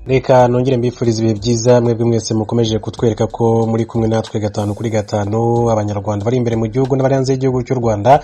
Reka nongere mbifuriza ibihe byiza mwebwe mwese mukomeje kutwereka ko muri kumwe natwe gatanu kuri gatanu. Abanyarwanda bari imbere mu gihugu n'abari hanze y'igihugu cy'u Rwanda,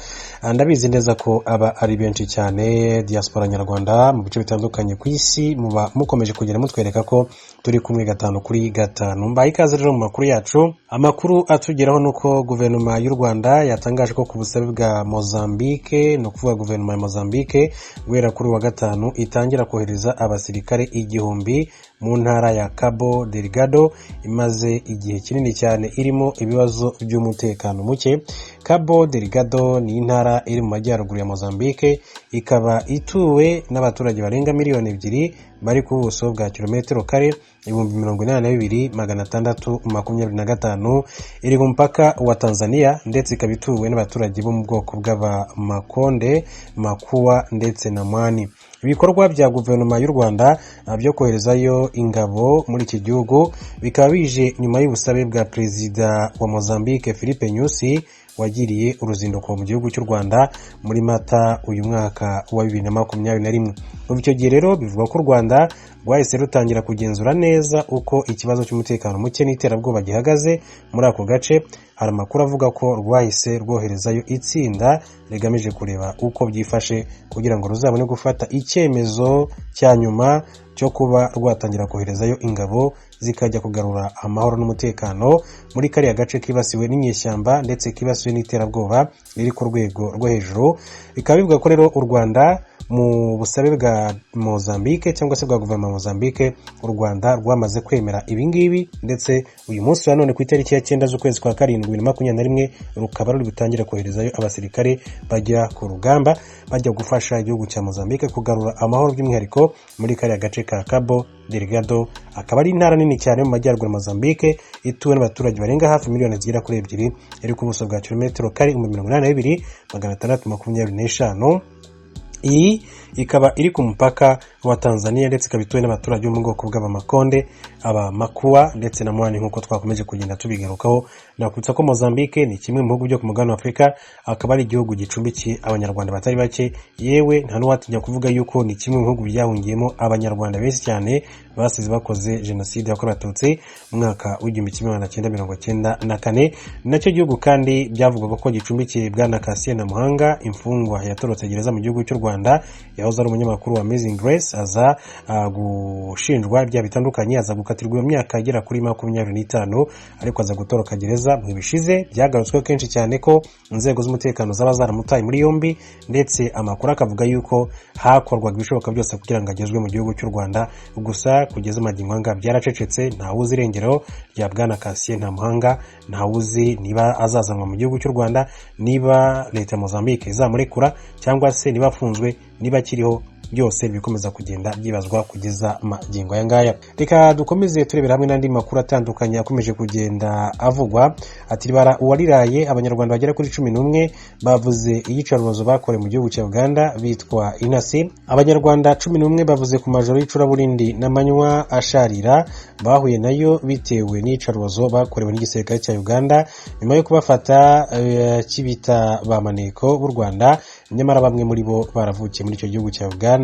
ndabizi neza ko aba ari benshi cyane. Diaspora nyarwanda mu bice bitandukanye ku isi, muba mukomeje kugenda mutwereka ko turi kumwe gatanu kuri gatanu. Mbaye ikaze rero mu makuru yacu. Amakuru atugeraho ni uko guverinoma y'u Rwanda yatangaje ko ku busabe bwa Mozambique, ni ukuvuga guverinoma ya Mozambique, guhera kuri uwa gatanu itangira kohereza abasirikare 1000 mu ntara ya Cabo Delgado imaze igihe kinini cyane irimo ibibazo by'umutekano muke. Cabo Delgado ni intara iri mu majyaruguru ya Mozambique, ikaba ituwe n'abaturage barenga miliyoni 2 bari ku buso bwa kilometero kare 82,625. Iri ku mupaka wa Tanzania, ndetse ikaba ituwe n'abaturage bo mu bwoko bw'Abamakonde, Makuwa ndetse na Mwani. Ibikorwa bya guverinoma y'u Rwanda byo koherezayo ingabo muri iki gihugu bikaba bije nyuma y'ubusabe bwa perezida wa Mozambique, Filipe Nyusi, wagiriye uruzinduko mu gihugu cy'u Rwanda muri Mata uyu mwaka wa 2021. Kuva icyo gihe rero, bivugwa ko u Rwanda rwahise rutangira kugenzura neza uko ikibazo cy'umutekano muke n'iterabwoba gihagaze muri ako gace. Hari amakuru avuga ko rwahise rwoherezayo itsinda rigamije kureba uko byifashe, kugira ngo ruzabone gufata icyemezo cya nyuma cyo kuba rwatangira koherezayo ingabo zikajya kugarura amahoro n'umutekano muri kariya gace kibasiwe n'inyeshyamba, ndetse kibasiwe n'iterabwoba riri ku rwego rwo hejuru. Bikaba bivuga ko rero u Rwanda, mu busabe bwa Mozambique cyangwa se bwa guverinoma ya Mozambique, u Rwanda rwamaze kwemera ibingibi, ndetse uyu munsi wa none ku itariki ya 9 z'ukwezi kwa karindwi 2021 rukaba ruri butangire koherezayo abasirikare bajya ku rugamba, bajya gufasha igihugu cya Mozambique kugarura amahoro, by'umwihariko muri kariya gace ka Cabo Delgado, akaba ari intara nini cyane mu majyaruguru ya Mozambique, ituwe n'abaturage barenga hafi miliyoni zigera kuri 2, iri ku buso bwa kilometero kare 82,625. Iyi ikaba iri ku mupaka wa Tanzania, ndetse ikaba ituwe n'abaturage bo mu bwoko bw'Abamakonde, Abamakuwa ndetse na Mwani, nk'uko twakomeje kugenda tubigarukaho. Nakwibutsa ko Mozambique ni kimwe mu bihugu byo ku mugabane wa Afurika, akaba ari igihugu gicumbikiye Abanyarwanda batari bake. Yewe, nta n'uwatinya kuvuga yuko ni kimwe mu bihugu byahungiyemo Abanyarwanda benshi cyane basize bakoze Jenoside yakorewe Abatutsi mu mwaka w'1994. Ni nacyo gihugu kandi byavugwaga ko gicumbikiye Bwana Cassien Ntamuhanga, imfungwa yatorotse gereza mu gihugu cy'u Rwanda, yahoze ari umunyamakuru wa Amazing Grace, aza gushinjwa ibyaha bitandukanye, aza gukatirwa iyo myaka igera kuri 25, ariko aza gutoroka gereza. Mu bishize byagarutsweho kenshi cyane ko inzego z'umutekano zaba zaramutaye muri yombi, ndetse amakuru akavuga yuko hakorwaga ibishoboka byose kugira ngo agezwe mu gihugu cy'u Rwanda. Gusa kugeza magingo aya byaracecetse, ntawuzi irengero rya Bwana Cassien Ntamuhanga, ntawuzi niba azazanwa mu gihugu cy'u Rwanda, niba leta ya Mozambique izamurekura, cyangwa se niba afunzwe, niba akiriho. Byose bikomeza kugenda byibazwa kugeza magingo aya ngaya. Reka dukomeze turebera hamwe n'andi makuru atandukanye akomeje kugenda avugwa. Ati bara uwariraye, Abanyarwanda bagera kuri 11 bavuze iyicarubozo bakorewe mu gihugu cya Uganda bitwa intasi. Abanyarwanda 11 bavuze ku majoro y'icuraburindi n'amanywa asharira bahuye nayo bitewe n'iyicarubozo bakorewe n'igisirikare cya Uganda nyuma yo kubafata kibita ba maneko b'u Rwanda, nyamara bamwe muri bo baravukiye muri icyo gihugu cya Uganda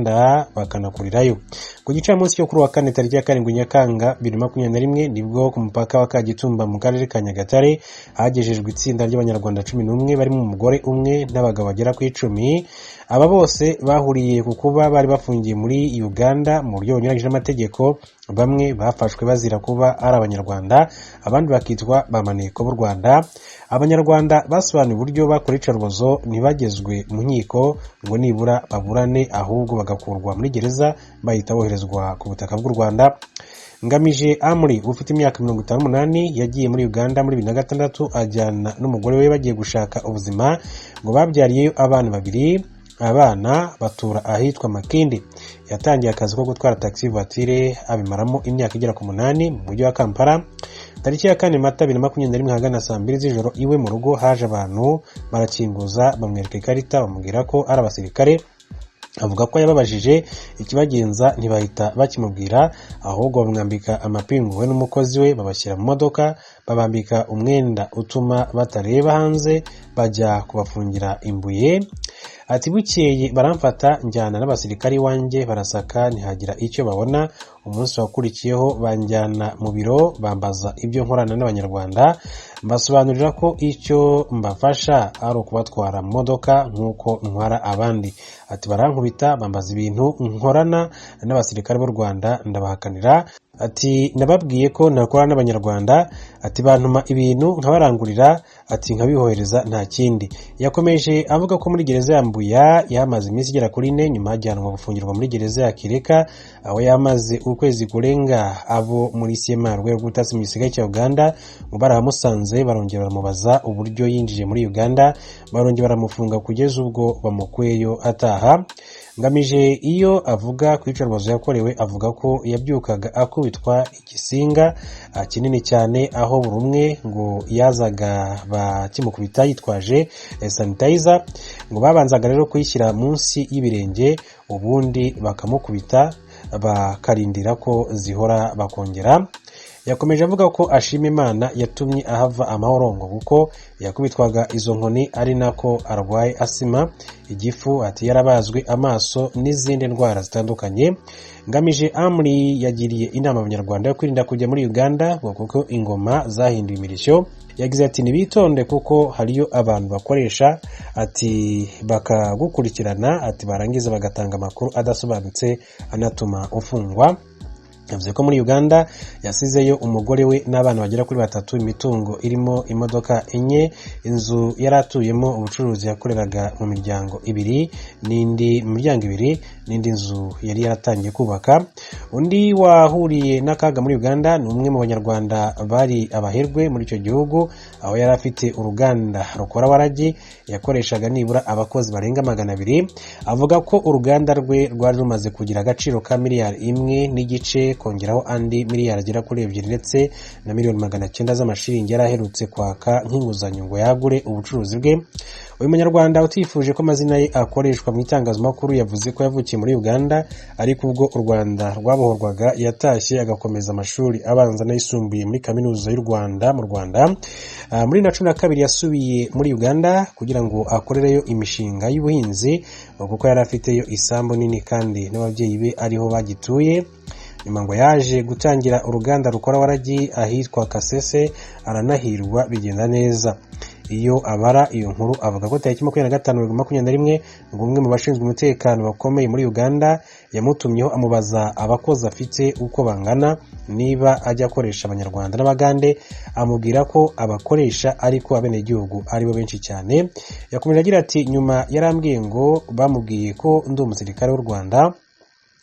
bakanakurirayo. Ku gicamunsi cyo kuri wa kane, tariki ya 7 Nyakanga 2021, nibwo ku mupaka wa Kagitumba mu karere ka Nyagatare hagejejwe itsinda ry'Abanyarwanda 11, barimo umugore umwe n'abagabo bagera ku 10. Aba bose bahuriye ku kuba bari bafungiye muri Uganda mu buryo bunyuranyije n'amategeko. Bamwe bafashwe bazira kuba ari Abanyarwanda, abandi bakitwa ba maneko b'u Rwanda. Abanyarwanda basobanuye uburyo bakora iyicarubozo ntibagezwe mu nkiko ngo nibura baburane, ahubwo bagakurwa muri gereza bahita boherezwa ku butaka bw'u Rwanda. Ngamije Amuri, ufite imyaka 58, yagiye muri Uganda muri 2006 ajyana n'umugore we bagiye gushaka ubuzima. Ngo babyariyeyo abana babiri, abana batura ahitwa Makindi. Yatangiye akazi ko gutwara taxi voiture, abimaramo imyaka igera ku 8 mu mujyi wa Kampala. Tariki ya 4 Mata 2021, ahagana saa 2 z'ijoro, iwe mu rugo haje abantu barakinguza, bamwereka ikarita, bamubwira ko ari abasirikare. Avuga ko yababajije ikibagenza, ntibahita bakimubwira, ahubwo bamwambika amapingu we n'umukozi we, babashyira mu modoka, babambika umwenda utuma batareba hanze, bajya kubafungira imbuye. Ati bukeye baramfata njyana n'abasirikari iwanjye, barasaka ntihagira icyo babona. Umunsi wakurikiyeho banjyana mu biro, bambaza ibyo nkorana n'Abanyarwanda, mbasobanurira ko icyo mbafasha ari ukubatwara mu modoka nk'uko ntwara abandi. Ati barankubita, bambaza ibintu nkorana n'abasirikare b'u Rwanda, ndabahakanira. Ati nababwiye ko ntakorana n'Abanyarwanda. Ati bantuma ibintu nkabarangurira, ati nkabihohereza, nta kindi. Yakomeje avuga ko muri gereza ya Mbuya yahamaze iminsi igera kuri 4, nyuma ajyanwa gufungirwa muri gereza ya Kireka, aho yamaze ukwezi kurenga. Abo muri CMI, urwego rw'ubutasi mu gisirikare cya Uganda, ngo barahamusanze, barongera baramubaza uburyo yinjiye muri Uganda, barongera baramufunga kugeza ubwo bamukuyeyo ataha. Ngamije iyo avuga ku iyicarubozo yakorewe, avuga ko yabyukaga akubitwa igisinga kinini cyane, aho buri umwe ngo yazaga bakimukubita yitwaje sanitizer. Ngo babanzaga rero kuyishyira munsi y'ibirenge, ubundi bakamukubita, bakarindira ko zihora bakongera. Yakomeje avuga ko ashima Imana yatumye ahava amahoro, ngo kuko yakubitwaga izo nkoni ari nako arwaye asima, igifu, ati yarabazwe amaso n'izindi ndwara zitandukanye. Ngamije Amri yagiriye inama Abanyarwanda yo kwirinda kujya muri Uganda, ngo kuko ingoma zahinduye imirishyo. Yagize ati nibitonde kuko hariyo abantu bakoresha, ati bakagukurikirana, ati barangiza bagatanga amakuru adasobanutse anatuma ufungwa. Yavuze ko muri Uganda yasizeyo umugore we n'abana bagera kuri batatu, imitungo irimo imodoka enye, inzu yari atuyemo, ubucuruzi yakoreraga mu miryango ibiri n'indi mu miryango ibiri n'indi nzu yari yaratangiye kubaka. Undi wahuriye n'akaga muri Uganda ni umwe mu Banyarwanda bari abaherwe muri icyo gihugu, aho yari afite uruganda rukora waragi, yakoreshaga nibura abakozi barenga 200. Avuga ko uruganda rwe rwari rumaze kugira agaciro ka miliyari 1.5, kongeraho andi miliyari agera kuri 2 ndetse na miliyoni 900 z'amashiringi yari aherutse kwaka nk'inguzanyo ngo yagure ubucuruzi bwe. Uyu Munyarwanda utifuje ko amazina ye akoreshwa mu itangazamakuru yavuze ko yavukiye muri Uganda, ariko ubwo u Rwanda rwabohorwaga yatashye, agakomeza amashuri abanza n'ayisumbuye muri Kaminuza y'u Rwanda mu Rwanda. Muri 2012 yasubiye muri Uganda kugira ngo akorereyo imishinga y'ubuhinzi, kuko yari afiteyo isambu nini kandi n'ababyeyi be ariho bagituye. Nyuma ngo yaje gutangira uruganda rukora waragi ahitwa Kasese, aranahirwa bigenda neza. Iyo abara iyo nkuru avuga ko tariki 25 Werurwe 21, ngo umwe mu bashinzwe umutekano bakomeye muri Uganda yamutumyeho, amubaza abakozi afite uko bangana, niba ajya akoresha Abanyarwanda n'Abagande, amubwira ko abakoresha ariko abenegihugu aribo benshi cyane. Yakomeje agira ati nyuma yarambwiye ngo bamubwiye ko ndi umusirikare w'u Rwanda,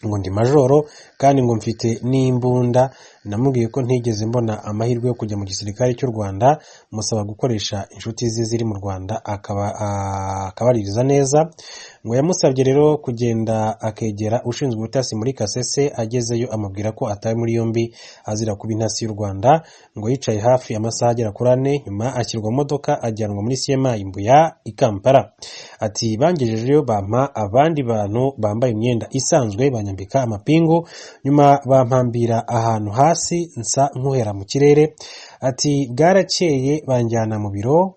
ngo ndi majoro kandi ngo mfite n'imbunda. Namubwiye ko ntigeze mbona amahirwe yo kujya mu gisirikare cy'u Rwanda, musaba gukoresha inshuti ze ziri mu Rwanda akabaririza neza. Ngo yamusabye rero kugenda akegera ushinzwe ubutasi muri Kasese, agezeyo amubwira ko atawe muri yombi azira kuba intasi y'u Rwanda. Ngo yicaye hafi amasaha agera kuri 4, nyuma ashyirwa mu modoka ajyanwa muri CMI Mbuya i Kampala. Ati bangejejeyo bampa abandi bantu bambaye imyenda isanzwe, banyambika amapingu, nyuma bampambira ahantu hasi nsa nkuhera mu kirere. Ati bwarakeye banjyana mu biro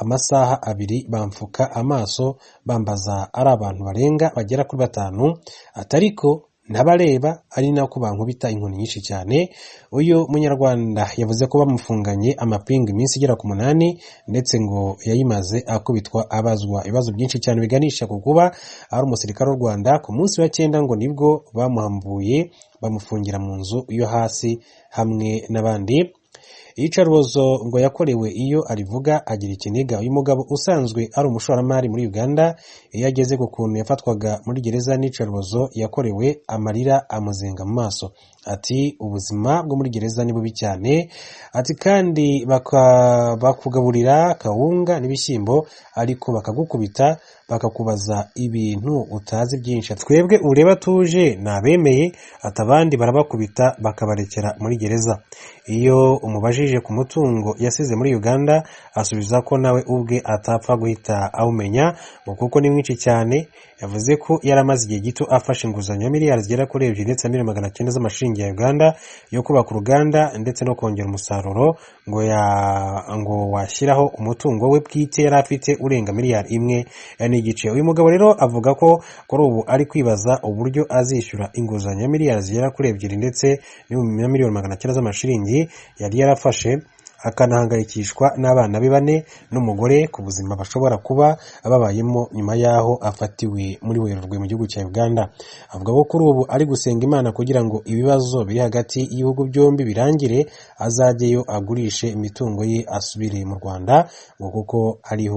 amasaha 2, bamfuka amaso, bambaza ari abantu barenga bagera kuri 5, atariko ntabareba, ari nako bankubita inkoni nyinshi cyane. Uyu Munyarwanda yavuze ko bamufunganye amapingu iminsi igera ku 8, ndetse ngo yayimaze akubitwa, abazwa ibibazo byinshi cyane biganisha ku kuba ari umusirikare w'u Rwanda. Ku munsi wa 9 ngo nibwo bamuhambuye, bamufungira mu nzu yo hasi hamwe n'abandi. Iyicarubozo ngo yakorewe iyo arivuga agira ikiniga. Uyu mugabo usanzwe ari umushoramari muri Uganda, iyo ageze ku kuntu yafatwaga muri gereza n'iyicarubozo yakorewe, amarira amuzenga mu maso. Ati ubuzima bwo muri gereza ni bubi cyane, ati kandi bakugaburira kawunga n'ibishyimbo, ariko bakagukubita, bakakubaza ibintu utazi byinshi. Twebwe ureba tuje ni abemeye, ati abandi barabakubita bakabarekera muri gereza. Iyo umubajije ku mutungo yasize muri Uganda, asubiza ko nawe ubwe atapfa guhita awumenya ngo kuko ni mwinshi cyane. Yavuze ko yari amaze igihe gito afashe inguzanyo ya miliyari zigera kuri 2 ndetse na miliyoni 900 z'amashiringi ya Uganda yo kubaka uruganda ndetse no kongera umusaruro, ngo washyiraho umutungo we bwite yari afite urenga miliyari 1.5. Uyu mugabo rero avuga ko kuri ubu ari kwibaza uburyo azishyura inguzanyo ya miliyari zigera kuri 2 ndetse na miliyoni 900 z'amashiringi yari yarafashe, akanahangayikishwa n'abana be bane n'umugore ku buzima bashobora kuba babayemo nyuma y'aho afatiwe muri Werurwe mu gihugu cya Uganda. Avuga ko kuri ubu ari gusenga Imana kugira ngo ibibazo biri hagati y'ibihugu byombi birangire, azajyeyo agurishe imitungo ye asubire mu Rwanda ngo kuko ariho